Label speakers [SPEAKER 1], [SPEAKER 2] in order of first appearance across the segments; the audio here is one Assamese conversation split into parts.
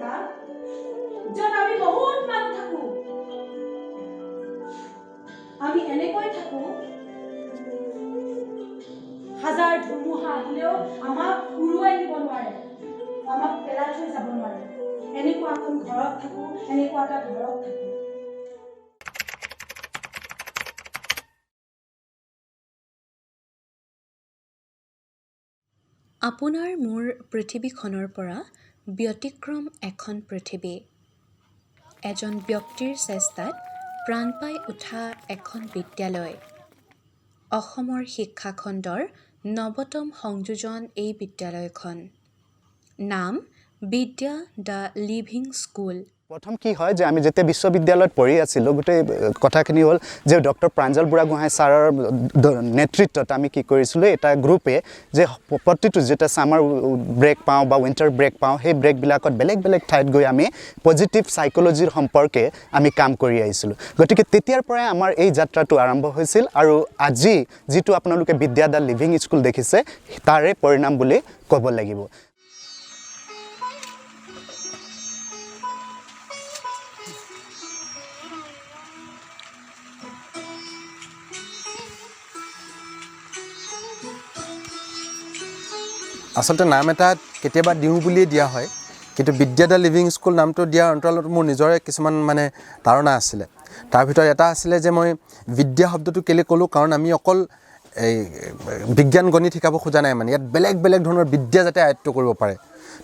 [SPEAKER 1] জেগা য'ত আমি বহুত মানুহ থাকোঁ। আমি এনেকৈ থাকোঁ, হাজাৰ ধুমুহা আহিলেও আমাক উৰুৱাই নিব নোৱাৰে, আমাক পেলাই থৈ যাব নোৱাৰে। এনেকুৱা এখন ঘৰত থাকোঁ, এনেকুৱা এটা ঘৰত থাকোঁ।
[SPEAKER 2] আপোনাৰ মোৰ পৃথিৱীখনৰ পৰা ব্যতিক্ৰম এখন পৃথিৱী, এজন ব্যক্তিৰ চেষ্টাত প্ৰাণ পাই উঠা এখন বিদ্যালয়। অসমৰ শিক্ষাখণ্ডৰ নৱতম সংযোজন এই বিদ্যালয়খন। নাম বিদ্যা the living school.
[SPEAKER 3] প্ৰথম কি হয় যে আমি যেতিয়া বিশ্ববিদ্যালয়ত পঢ়ি আছিলোঁ, গোটেই কথাখিনি হ'ল যে ডক্টৰ প্ৰাঞ্জল বুঢ়াগোহাঁই ছাৰৰ নেতৃত্বত আমি কি কৰিছিলোঁ, এটা গ্ৰুপে যে প্ৰতিটো যেতিয়া ছামাৰ ব্ৰেক পাওঁ বা উইণ্টাৰ ব্ৰেক পাওঁ, সেই ব্ৰেকবিলাকত বেলেগ বেলেগ ঠাইত গৈ আমি পজিটিভ চাইক'লজিৰ সম্পৰ্কে আমি কাম কৰি আহিছিলোঁ। গতিকে তেতিয়াৰ পৰাই আমাৰ এই যাত্ৰাটো আৰম্ভ হৈছিল আৰু আজি যিটো আপোনালোকে বিদ্যা the living school দেখিছে তাৰে পৰিণাম বুলি ক'ব লাগিব।
[SPEAKER 4] আচলতে নাম এটা কেতিয়াবা দিওঁ বুলিয়ে দিয়া হয়, কিন্তু বিদ্যা the living school নামটো দিয়াৰ অন্তৰালত মোৰ নিজৰে কিছুমান মানে ধাৰণা আছিলে। তাৰ ভিতৰত এটা আছিলে যে মই বিদ্যা শব্দটো কেলৈ ক'লোঁ, কাৰণ আমি অকল এই বিজ্ঞান গণিত শিকাব খোজা নাই, মানে ইয়াত বেলেগ বেলেগ ধৰণৰ বিদ্যা যাতে আয়ত্ব কৰিব পাৰে।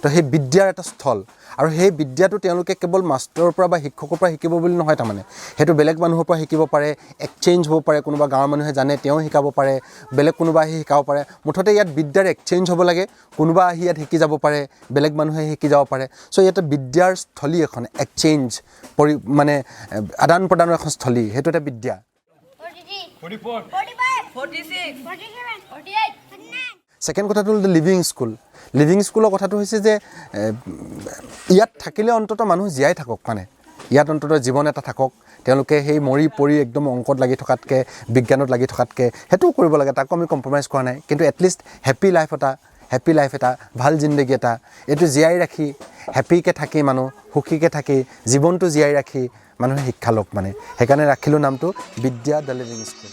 [SPEAKER 4] তো সেই বিদ্যাৰ এটা স্থল, আৰু সেই বিদ্যাটো তেওঁলোকে কেৱল মাষ্টৰৰ পৰা বা শিক্ষকৰ পৰা শিকিব বুলি নহয়, তাৰমানে সেইটো বেলেগ মানুহৰ পৰা শিকিব পাৰে, এক্সচেঞ্জ হ'ব পাৰে, কোনোবা গাঁৱৰ মানুহে জানে তেওঁ শিকাব পাৰে, বেলেগ কোনোবা আহি শিকাব পাৰে। মুঠতে ইয়াত বিদ্যাৰ এক্সচেঞ্জ হ'ব লাগে, কোনোবা আহি ইয়াত শিকি যাব পাৰে, বেলেগ মানুহে শিকি যাব পাৰে। চ' ইয়াতে বিদ্যাৰ স্থলী এখন, এক্সচেঞ্জ পৰি মানে আদান প্ৰদানৰ এখন স্থলী, সেইটো এটা বিদ্যা। ছেকেণ্ড কথাটো হ'ল লিভিং স্কুল। লিভিং স্কুলৰ কথাটো হৈছে যে ইয়াত থাকিলে অন্ততঃ মানুহ জীয়াই থাকক, মানে ইয়াত অন্ততঃ জীৱন এটা থাকক। তেওঁলোকে সেই মৰি পৰি একদম অংকত লাগি থকাতকৈ, বিজ্ঞানত লাগি থকাতকৈ সেইটোও কৰিব লাগে, তাকো আমি কম্প্ৰমাইজ কৰা নাই, কিন্তু এটলিষ্ট হেপ্পী লাইফ এটা, হেপ্পী লাইফ এটা, ভাল জিন্দগী এটা, এইটো জীয়াই ৰাখি হেপ্পীকৈ থাকি, মানুহ সুখীকৈ থাকি জীৱনটো জীয়াই ৰাখি মানুহে শিক্ষা লওক মানে। সেইকাৰণে ৰাখিলোঁ নামটো বিদ্যা the living school.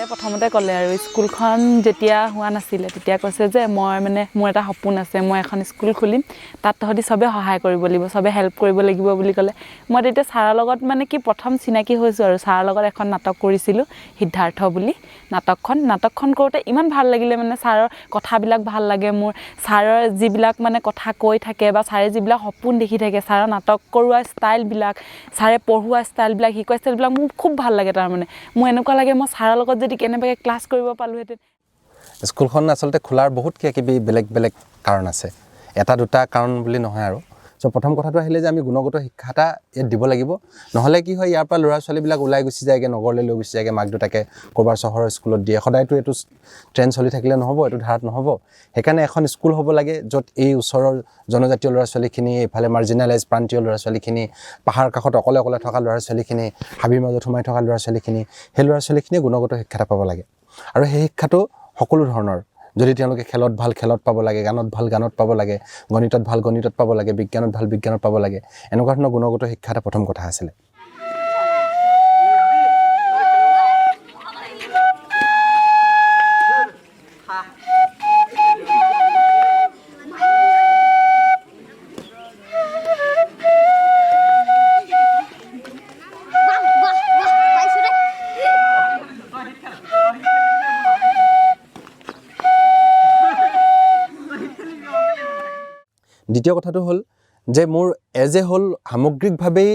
[SPEAKER 5] প্ৰথমতে ক'লে আৰু স্কুলখন যেতিয়া হোৱা নাছিলে তেতিয়া কৈছে যে মই মানে মোৰ এটা সপোন আছে, মই এখন স্কুল খুলিম, তাত তহঁতি চবে সহায় কৰিব লাগিব, চবে হেল্প কৰিব লাগিব বুলি ক'লে। মই তেতিয়া ছাৰৰ লগত মানে কি প্ৰথম চিনাকি হৈছোঁ আৰু ছাৰৰ লগত এখন নাটক কৰিছিলোঁ, সিদ্ধাৰ্থ বুলি নাটকখন। নাটকখন কৰোঁতে ইমান ভাল লাগিলে, মানে ছাৰৰ কথাবিলাক ভাল লাগে মোৰ, ছাৰৰ যিবিলাক মানে কথা কৈ থাকে বা ছাৰে যিবিলাক সপোন দেখি থাকে, ছাৰৰ নাটক কৰোৱা ষ্টাইলবিলাক, ছাৰে পঢ়োৱা ষ্টাইলবিলাক, শিকোৱা ষ্টাইলবিলাক মোৰ খুব ভাল লাগে। তাৰমানে মোৰ এনেকুৱা লাগে মই ছাৰৰ লগত যদি কেনেবাকৈ ক্লাছ কৰিব পালোঁহেঁতেন।
[SPEAKER 4] স্কুলখন আচলতে খোলাৰ বহুত কিবা কিবি বেলেগ বেলেগ কাৰণ আছে, এটা দুটা কাৰণ বুলি নহয় আৰু। চ' প্ৰথম কথাটো আহিলে যে আমি গুণগত শিক্ষা এটা ইয়াত দিব লাগিব, নহ'লে কি হয় ইয়াৰ পৰা ল'ৰা ছোৱালীবিলাক ওলাই গুচি যায়গৈ, নগৰলৈ লৈ গুচি যায়গৈ, মাক দেউতাকে ক'ৰবাৰ চহৰৰ স্কুলত দিয়ে। সদায়তো এইটো ট্ৰেণ্ড চলি থাকিলে নহ'ব, এইটো ধাৰাত নহ'ব। সেইকাৰণে এখন স্কুল হ'ব লাগে য'ত এই ওচৰৰ জনজাতীয় ল'ৰা ছোৱালীখিনি, এইফালে মাৰ্জিনেলাইজ প্ৰান্তীয় ল'ৰা ছোৱালীখিনি, পাহাৰ কাষত অকলে অকলে থকা ল'ৰা ছোৱালীখিনি, হাবিৰ মাজত সোমাই থকা ল'ৰা ছোৱালীখিনি, সেই ল'ৰা ছোৱালীখিনিয়ে গুণগত শিক্ষা এটা পাব লাগে। আৰু সেই শিক্ষাটো সকলো ধৰণৰ, যদি তেওঁলোকে খেলত ভাল খেলত পাব লাগে, গানত ভাল গানত পাব লাগে, গণিতত ভাল গণিতত পাব লাগে, বিজ্ঞানত ভাল বিজ্ঞানত পাব লাগে, এনেকুৱা ধৰণৰ গুণগত শিক্ষা এটা প্ৰথম কথা আছিলে। দ্বিতীয় কথাটো হ'ল যে মোৰ এজ এ হ'ল সামগ্ৰিকভাৱেই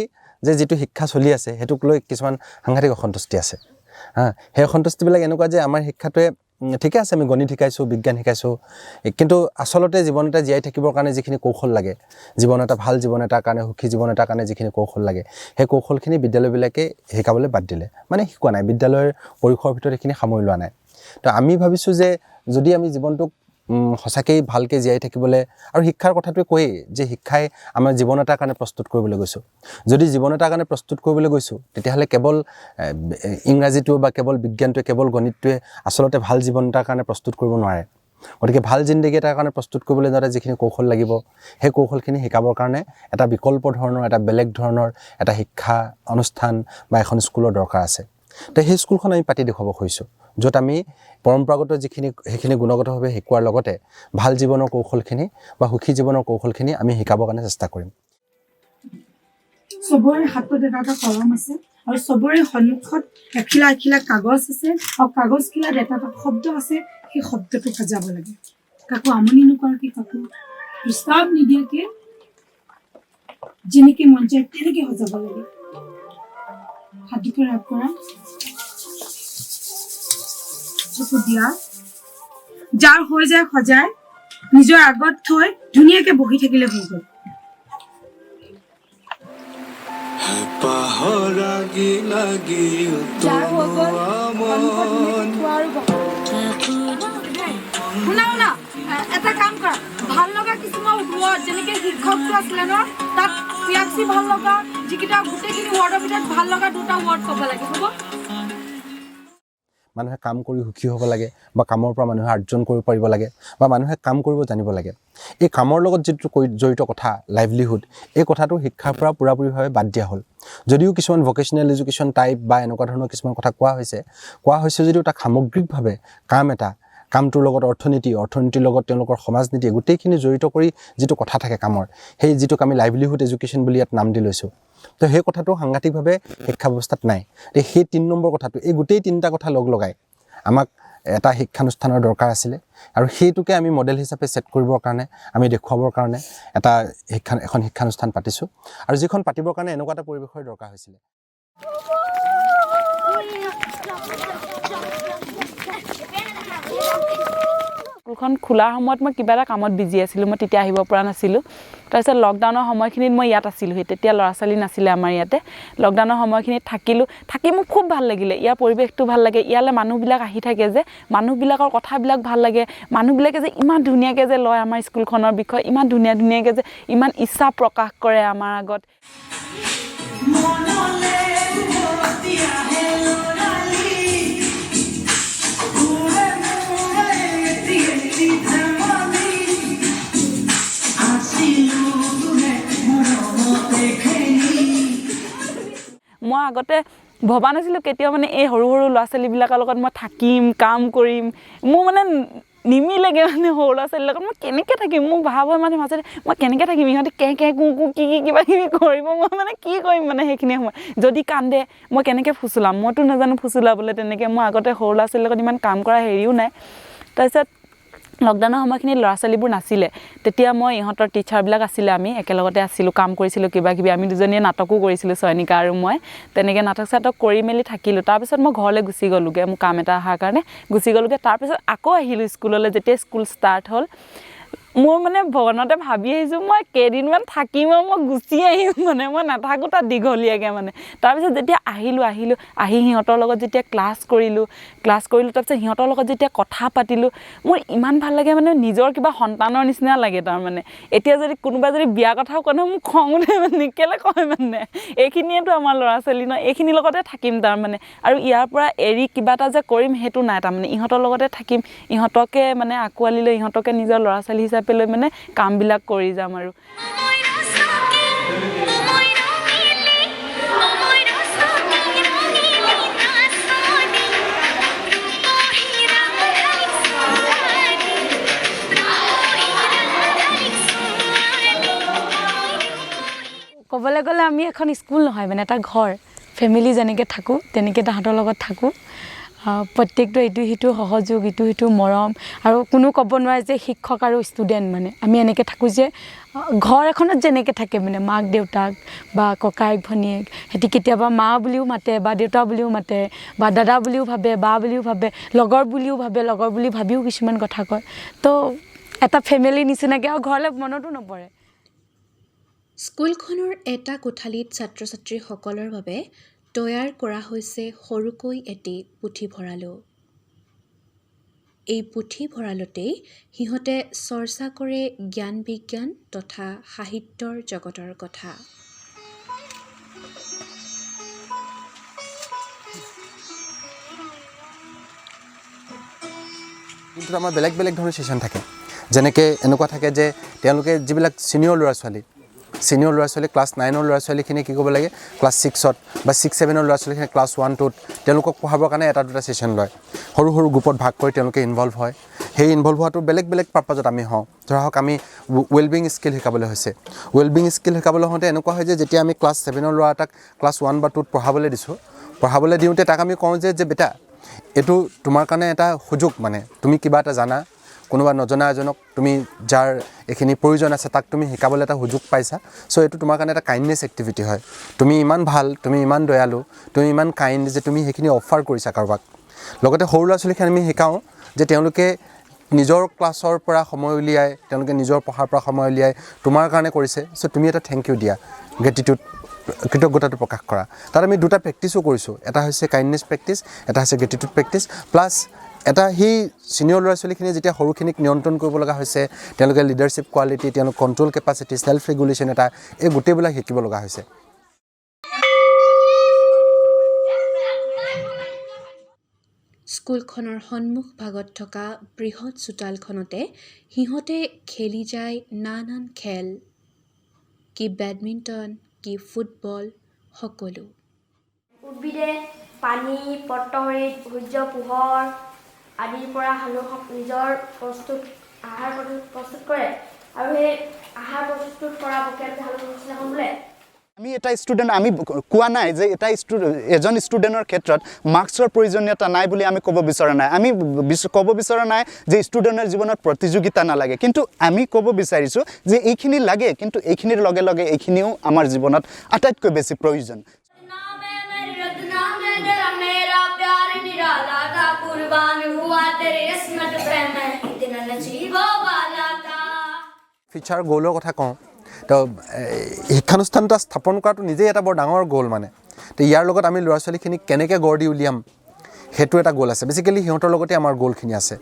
[SPEAKER 4] যে যিটো শিক্ষা চলি আছে সেইটোক লৈ কিছুমান সাংঘাতিক অসন্তুষ্টি আছে। হা, সেই অসন্তুষ্টিবিলাক এনেকুৱা যে আমাৰ শিক্ষাটোৱে ঠিকে আছে, আমি গণিত শিকাইছোঁ, বিজ্ঞান শিকাইছোঁ, কিন্তু আচলতে জীৱন এটা জীয়াই থাকিবৰ কাৰণে যিখিনি কৌশল লাগে, জীৱন এটা ভাল জীৱন এটাৰ কাৰণে, সুখী জীৱন এটাৰ কাৰণে যিখিনি কৌশল লাগে, সেই কৌশলখিনি বিদ্যালয়বিলাকে শিকাবলৈ বাদ দিলে, মানে শিকোৱা নাই, বিদ্যালয়ৰ পৰিসৰৰ ভিতৰত সেইখিনি সামৰি লোৱা নাই। তো আমি ভাবিছোঁ যে যদি আমি জীৱনটোক সঁচাকেই ভালকৈ জীয়াই থাকিবলৈ, আৰু শিক্ষাৰ কথাটোৱে কৈয়ে যে শিক্ষাই আমাৰ জীৱন এটাৰ কাৰণে প্ৰস্তুত কৰিবলৈ গৈছোঁ। যদি জীৱন এটাৰ কাৰণে প্ৰস্তুত কৰিবলৈ গৈছোঁ, তেতিয়াহ'লে কেৱল ইংৰাজীটো বা কেৱল বিজ্ঞানটোৱে, কেৱল গণিতটোৱে আচলতে ভাল জীৱন এটাৰ কাৰণে প্ৰস্তুত কৰিব নোৱাৰে। গতিকে ভাল জিন্দগী এটাৰ কাৰণে প্ৰস্তুত কৰিবলৈ যাওঁতে যিখিনি কৌশল লাগিব, সেই কৌশলখিনি শিকাবৰ কাৰণে এটা বিকল্প ধৰণৰ, এটা বেলেগ ধৰণৰ এটা শিক্ষা অনুষ্ঠান বা এখন স্কুলৰ দৰকাৰ আছে। তো সেই স্কুলখন আমি পাতি দেখুৱাব খুজিছোঁ, য'ত আমি পৰম্পৰাগত যিখিনি সেইখিনি গুণগতভাৱে শিকোৱাৰ লগতে ভাল জীৱনৰ কৌশলখিনি বা সুখী জীৱনৰ কৌশলখিনি আমি শিকাবৰ কাৰণে চেষ্টা কৰিম।
[SPEAKER 1] চবৰে হাতত এটা এটা কলম আছে আৰু চবৰে সন্মুখত এখিলা এখিলা কাগজ আছে আৰু কাগজখিলাত এটা এটা শব্দ আছে, সেই শব্দটো সজাব লাগে। কাকো আমনি নকৰাকে, কাকো ডিষ্টাৰ্ব নিদিয়াকে, যেনেকে মন যায় তেনেকে সজাব লাগে। হাত দুখন ৰাপ কৰা, চকু দিয়া, যাৰ হৈ যায় সজাই নিজৰ আগত থৈ ধুনীয়াকে বহি থাকিলে হৈ গ'ল। যাৰ হৈ গ'ল সন্মুখত ধুনীয়াকে থোৱা আৰু বহা। শুনা শুনা, এটা কাম কৰা, ভাল লগা কিছুমান ৱৰ্ড, যেনেকে শিক্ষকটো আছিলে ন, তাত প্ৰিয়াক্ষী ভাল লগা যিকেইটা গোটেইখিনি ৱৰ্ডৰ ভিতৰত ভাল লগা দুটা ৱৰ্ড ক'ব লাগে, হ'ব?
[SPEAKER 4] মানুহে কাম কৰি সুখী হ'ব লাগে বা কামৰ পৰা মানুহে অৰ্জন কৰিব পাৰিব লাগে বা মানুহে কাম কৰিব জানিব লাগে। এই কামৰ লগত যিটো জড়িত কথা লাইভলিহুড, এই কথাটো শিক্ষাৰ পৰা পূৰাপূৰিভাৱে বাদ দিয়া হ'ল। যদিও কিছুমান ভকেশ্যনেল এডুকেশ্যন টাইপ বা এনেকুৱা ধৰণৰ কিছুমান কথা কোৱা হৈছে যদিও তাক সামগ্ৰিকভাৱে কাম এটা, কামটোৰ লগত অৰ্থনীতি, অৰ্থনীতিৰ লগত তেওঁলোকৰ সমাজনীতি গোটেইখিনি জড়িত কৰি যিটো কথা থাকে কামৰ, সেই যিটোক আমি লাইভলিহুড এডুকেশ্যন বুলি ইয়াত নাম দি লৈছোঁ, তো সেই কথাটো সাংঘাতিকভাৱে শিক্ষা ব্যৱস্থাত নাই। এতিয়া সেই 3 নম্বৰ কথাটো, এই গোটেই তিনিটা কথা লগ লগাই আমাক এটা শিক্ষানুষ্ঠানৰ দৰকাৰ আছিলে আৰু সেইটোকে আমি মডেল হিচাপে ছেট কৰিবৰ কাৰণে, আমি দেখুৱাবৰ কাৰণে এটা এখন শিক্ষানুষ্ঠান পাতিছোঁ আৰু যিখন পাতিবৰ কাৰণে এনেকুৱা এটা পৰিৱেশৰ দৰকাৰ হৈছিলে।
[SPEAKER 5] স্কুলখন খোলাৰ সময়ত মই কিবা এটা কামত বিজি আছিলোঁ, মই তেতিয়া আহিব পৰা নাছিলোঁ। তাৰপিছত লকডাউনৰ সময়খিনিত মই ইয়াত আছিলোঁহি, তেতিয়া ল'ৰা ছোৱালী নাছিলে আমাৰ ইয়াতে। লকডাউনৰ সময়খিনিত থাকিলোঁ, থাকি মোক খুব ভাল লাগিলে। ইয়াৰ পৰিৱেশটো ভাল লাগে, ইয়ালৈ মানুহবিলাক আহি থাকে যে, মানুহবিলাকৰ কথাবিলাক ভাল লাগে, মানুহবিলাকে যে ইমান ধুনীয়াকৈ যে লয় আমাৰ স্কুলখনৰ বিষয়ে, ইমান ধুনীয়া ধুনীয়াকৈ যে ইমান ইচ্ছা প্ৰকাশ কৰে আমাৰ আগত। মই আগতে ভবা নাছিলোঁ কেতিয়াও মানে এই সৰু সৰু ল'ৰা ছোৱালীবিলাকৰ লগত মই থাকিম, কাম কৰিম, মোৰ মানে নিমিলেগৈ মানে সৰু ল'ৰা ছোৱালীৰ লগত মই কেনেকৈ থাকিম, মোক ভাব হয় মানে মাজতে মই কেনেকৈ থাকিম, ইহঁতে কেঁ কেঁ কু কু কি কি কিবা কিবি কৰিব, মই মানে কি কৰিম মানে সেইখিনি সময়ত যদি কান্দে মই কেনেকৈ ফুচুলাম, মইতো নাজানো ফুচুলাবলৈ তেনেকৈ। মই আগতে সৰু ল'ৰা ছোৱালীৰ লগত ইমান কাম কৰা হেৰিও নাই। তাৰপিছত লকডাউনৰ সময়খিনিত ল'ৰা ছোৱালীবোৰ নাছিলে, তেতিয়া মই ইহঁতৰ টিচাৰবিলাক আছিলে, আমি একেলগতে আছিলোঁ, কাম কৰিছিলোঁ কিবা কিবি, আমি দুজনীয়ে নাটকো কৰিছিলোঁ, চয়নিকা আৰু মই, তেনেকৈ নাটক চাটক কৰি মেলি থাকিলোঁ। তাৰপিছত মই ঘৰলৈ গুচি গ'লোগৈ, মোৰ কাম এটা অহাৰ কাৰণে গুচি গ'লোগৈ। তাৰপিছত আকৌ আহিলোঁ স্কুললৈ, যেতিয়া স্কুল ষ্টাৰ্ট হ'ল মোৰ মানে ভগৱানতে ভাবি আহিছোঁ মই কেইদিনমান থাকিম আৰু মই গুচি আহিম, মানে মই নাথাকোঁ তাত দীঘলীয়াকৈ মানে। তাৰপিছত যেতিয়া আহিলোঁ আহি সিহঁতৰ লগত যেতিয়া ক্লাছ কৰিলোঁ, তাৰপিছত সিহঁতৰ লগত যেতিয়া কথা পাতিলোঁ, মোৰ ইমান ভাল লাগে, মানে নিজৰ কিবা সন্তানৰ নিচিনা লাগে তাৰমানে। এতিয়া যদি কোনোবা যদি বিয়া কথাও কয় নহয়, মোক খং উঠে, মানে কেলৈ কয়, মানে এইখিনিয়েতো আমাৰ ল'ৰা ছোৱালী ন, এইখিনিৰ লগতে থাকিম তাৰমানে, আৰু ইয়াৰ পৰা এৰি কিবা এটা যে কৰিম সেইটো নাই তাৰমানে, ইহঁতৰ লগতে থাকিম, ইহঁতকে মানে আঁকোৱালি লৈ ইহঁতকে নিজৰ ল'ৰা ছোৱালী হিচাপে লৈ মানে কামবিলাক কৰি যাম। আৰু
[SPEAKER 6] ক'বলৈ গ'লে আমি এখন স্কুল নহয়, মানে এটা ঘৰ, ফেমিলি যেনেকৈ থাকোঁ তেনেকৈ তাহাঁতৰ লগত থাকোঁ। প্ৰত্যেকটো ইটো সিটো সহযোগ, ইটো সিটো মৰম, আৰু কোনো ক'ব নোৱাৰে যে শিক্ষক আৰু ষ্টুডেণ্ট, মানে আমি এনেকৈ থাকোঁ যে ঘৰ এখনত যেনেকৈ থাকে, মানে মাক দেউতাক বা ককায়েক ভনীয়েক, সিহঁতি কেতিয়াবা মা বুলিও মাতে বা দেউতা বুলিও মাতে বা দাদা বুলিও ভাবে, বা বুলিও ভাবে, লগৰ বুলিও ভাবে, লগৰ বুলি ভাবিও কিছুমান কথা কয়। তো এটা ফেমিলি নিচিনাকৈ আৰু ঘৰলৈ মনতো নপৰে।
[SPEAKER 2] স্কুলখনৰ এটা কোঠালিত ছাত্ৰ ছাত্ৰীসকলৰ বাবে তৈয়াৰ কৰা হৈছে সৰুকৈ এটি পুথিভঁৰালো। এই পুথিভঁৰালতেই সিহঁতে চৰ্চা কৰে জ্ঞান বিজ্ঞান তথা সাহিত্যৰ জগতৰ কথা।
[SPEAKER 4] কিন্তু আমাৰ বেলেগ বেলেগ ধৰণৰ ছেশ্যন থাকে। যেনেকৈ এনেকুৱা থাকে যে তেওঁলোকে যিবিলাক ছিনিয়ৰ ল'ৰা ছোৱালী, ছিনিয়ৰ ল'ৰা ছোৱালী ক্লাছ 9ৰ ল'ৰা ছোৱালীখিনি কি কৰিব লাগে, ক্লাছ 6ত বা 6 7ৰ ল'ৰা ছোৱালীখিনি ক্লাছ 1 2ত তেওঁলোকক পঢ়াবৰ কাৰণে এটা দুটা ছেশ্যন লয়। সৰু সৰু গ্ৰুপত ভাগ কৰি তেওঁলোকে ইনভল্ভ হয়। সেই ইনভল্ভ হোৱাটো বেলেগ বেলেগ পাৰ্পাজত আমি হওঁ। ধৰা হওক আমি ৱেলবিং স্কিল শিকাবলৈ হৈছে। ৱেলবিং স্কিল শিকাবলৈ হওঁতে এনেকুৱা হয় যে যেতিয়া আমি ক্লাছ 7ৰ ল'ৰা এটাক ক্লাছ 1 বা 2ত পঢ়াবলৈ দিছোঁ, পঢ়াবলৈ দিওঁতে তাক আমি কওঁ যে বেটা এইটো তোমাৰ কাৰণে এটা সুযোগ, মানে তুমি কিবা এটা জানা, কোনোবা নজনা এজনক তুমি যাৰ এইখিনি প্ৰয়োজন আছে তাক তুমি শিকাবলৈ এটা সুযোগ পাইছা। চ' এইটো তোমাৰ কাৰণে এটা কাইণ্ডনেছ এক্টিভিটি হয়। তুমি ইমান ভাল, তুমি ইমান দয়ালু, তুমি ইমান কাইণ্ড যে তুমি সেইখিনি অফাৰ কৰিছা কাৰোবাক। লগতে সৰু ল'ৰা ছোৱালীখিনি আমি শিকাওঁ যে তেওঁলোকে নিজৰ ক্লাছৰ পৰা সময় উলিয়াই, তেওঁলোকে নিজৰ পঢ়াৰ পৰা সময় উলিয়াই তোমাৰ কাৰণে কৰিছে। চ' তুমি এটা thank U দিয়া, গ্ৰেটিটিউড, কৃতজ্ঞতাটো প্ৰকাশ কৰা। তাত আমি দুটা প্ৰেক্টিছো কৰিছোঁ, এটা হৈছে কাইণ্ডনেছ প্ৰেক্টিছ, এটা হৈছে গ্ৰেটিটিউড প্ৰেক্টিছ। প্লাছ এটা সেই ছিনিয়ৰ ল'ৰা ছোৱালীখিনিয়ে যেতিয়া সৰুখিনিক নিয়ন্ত্ৰণ কৰিব লগা হৈছে, তেওঁলোকে লিডাৰশ্বিপ কোৱালিটি, তেওঁলোক কণ্ট্ৰল কেপাচিটি, ছেল্ফ ৰেগুলেশ্যন এটা, এই গোটেইবিলাক শিকিব লগা হৈছে।
[SPEAKER 2] স্কুলখনৰ সন্মুখ ভাগত থকা বৃহৎ চোতালখনতে সিহঁতে খেলি যায় নানান খেল, কি বেডমিণ্টন, কি ফুটবল, সকলো।
[SPEAKER 7] উদ্ভিদে পানী, পত্ৰহৰিত, সূৰ্য পোহৰ আদিৰ পৰা নিজৰ প্ৰস্তুত আহাৰ প্ৰস্তুত কৰে আৰু সেই আহাৰ প্ৰস্তুত কৰা প্ৰক্ৰিয়াটোকে সালোক সংশ্লেষণ বোলে।
[SPEAKER 3] আমি এটা ষ্টুডেণ্ট, আমি কোৱা নাই যে এটা এজন ষ্টুডেণ্টৰ ক্ষেত্ৰত মাৰ্কছৰ প্ৰয়োজনীয়তা নাই বুলি আমি ক'ব বিচৰা নাই। আমি ক'ব বিচৰা নাই যে ষ্টুডেণ্টৰ জীৱনত প্ৰতিযোগিতা নালাগে, কিন্তু আমি ক'ব বিচাৰিছোঁ যে এইখিনি লাগে, কিন্তু এইখিনিৰ লগে লগে এইখিনিও আমাৰ জীৱনত আটাইতকৈ বেছি প্ৰয়োজন।
[SPEAKER 4] ফিউচাৰ গ'লৰ কথা কওঁ তো শিক্ষানুষ্ঠান এটা স্থাপন কৰাটো নিজেই এটা বৰ ডাঙৰ গ'ল মানে। তো ইয়াৰ লগত আমি ল'ৰা ছোৱালীখিনিক কেনেকৈ গঢ় দি উলিয়াম সেইটো এটা গ'ল আছে। বেচিকেলি সিহঁতৰ লগতে আমাৰ গ'লখিনি আছে।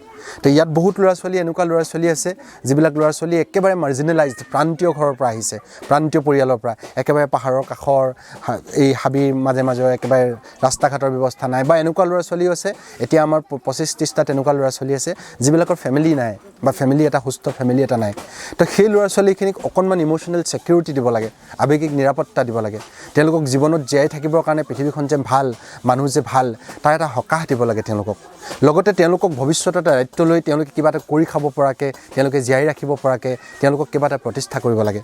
[SPEAKER 4] তো ইয়াত বহুত ল'ৰা ছোৱালী, এনেকুৱা ল'ৰা ছোৱালী আছে যিবিলাক ল'ৰা ছোৱালী একেবাৰে মাৰ্জিনেলাইজড, প্ৰান্তীয় ঘৰৰ পৰা আহিছে, প্ৰান্তীয় পৰিয়ালৰ পৰা, একেবাৰে পাহাৰৰ কাষৰ এই হাবিৰ মাজে মাজে একেবাৰে ৰাস্তা ঘাটৰ ব্যৱস্থা নাই, বা এনেকুৱা ল'ৰা ছোৱালীও আছে। এতিয়া আমাৰ 25-30টা তেনেকুৱা ল'ৰা ছোৱালী আছে যিবিলাকৰ ফেমিলি নাই বা ফেমিলি এটা সুস্থ ফেমিলি এটা নাই। তো সেই ল'ৰা ছোৱালীখিনিক অকণমান ইম'চনেল ছিকিউৰিটি দিব লাগে, আৱেগিক নিৰাপত্তা দিব লাগে, তেওঁলোকক জীৱনত জীয়াই থাকিবৰ কাৰণে পৃথিৱীখন যে ভাল, মানুহ যে ভাল, তাৰ এটা সকাহ দিব লাগে তেওঁলোকক। লগতে তেওঁলোকক ভৱিষ্যতৰ এটা দায়িত্ব লৈ তেওঁলোকে কিবা এটা কৰি খাব পৰাকৈ, তেওঁলোকে জীয়াই ৰাখিব পৰাকৈ তেওঁলোকক কিবা এটা প্ৰতিষ্ঠা কৰিব লাগে।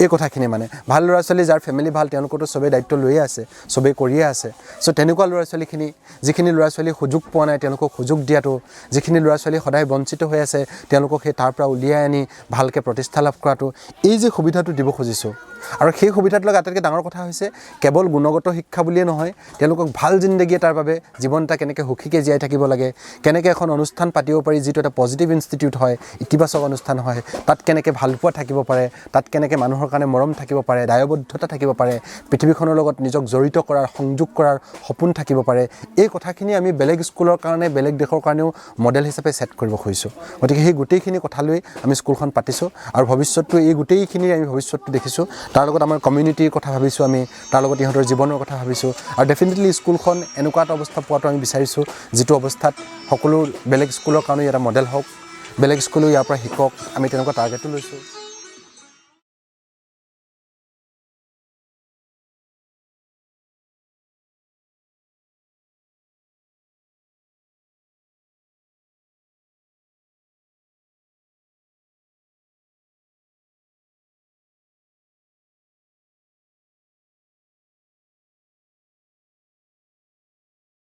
[SPEAKER 4] এই কথাখিনি মানে ভাল ল'ৰা ছোৱালী যাৰ ফেমিলি ভাল, তেওঁলোকতো চবেই দায়িত্ব লৈয়ে আছে, চবেই কৰিয়ে আছে। চ' তেনেকুৱা ল'ৰা ছোৱালীখিনি, যিখিনি ল'ৰা ছোৱালী সুযোগ পোৱা নাই তেওঁলোকক সুযোগ দিয়াটো, যিখিনি ল'ৰা ছোৱালী সদায় বঞ্চিত হৈ আছে তেওঁলোকক সেই তাৰ পৰা উলিয়াই আনি ভালকৈ প্ৰতিষ্ঠা লাভ কৰাটো, এই যে সুবিধাটো দিব খুজিছোঁ। আৰু সেই সুবিধাটোৰ লগত আটাইতকৈ ডাঙৰ কথা হৈছে কেৱল গুণগত শিক্ষা বুলিয়ে নহয়, তেওঁলোকক ভাল জিন্দগী এটাৰ বাবে জীৱন এটা কেনেকৈ সুখীকৈ জীয়াই থাকিব লাগে, কেনেকৈ এখন অনুষ্ঠান পাতিব পাৰি যিটো এটা পজিটিভ ইনষ্টিটিউট হয়, ইতিবাচক অনুষ্ঠান হয়, তাত কেনেকৈ ভালপোৱা থাকিব পাৰে, তাত কেনেকৈ মানুহৰ কাৰণে মৰম থাকিব পাৰে, দায়বদ্ধতা থাকিব পাৰে, পৃথিৱীখনৰ লগত নিজক জড়িত কৰাৰ, সংযোগ কৰাৰ সপোন থাকিব পাৰে, এই কথাখিনি আমি বেলেগ স্কুলৰ কাৰণে, বেলেগ দেশৰ কাৰণেও মডেল হিচাপে ছেট কৰিব খুজিছোঁ। গতিকে সেই গোটেইখিনি কথা লৈ আমি স্কুলখন পাতিছোঁ আৰু ভৱিষ্যতটো এই গোটেইখিনিৰ আমি ভৱিষ্যতটো দেখিছোঁ। তাৰ লগত আমাৰ কমিউনিটিৰ কথা ভাবিছোঁ আমি, তাৰ লগত ইহঁতৰ জীৱনৰ কথা ভাবিছোঁ। আৰু ডেফিনেটলি স্কুলখন এনেকুৱা এটা অৱস্থা পোৱাটো আমি বিচাৰিছোঁ যিটো অৱস্থাত সকলো বেলেগ স্কুলৰ কাৰণেও এটা মডেল হওক, বেলেগ স্কুলেও ইয়াৰ পৰা শিকক, আমি তেনেকুৱা টাৰ্গেটো লৈছোঁ।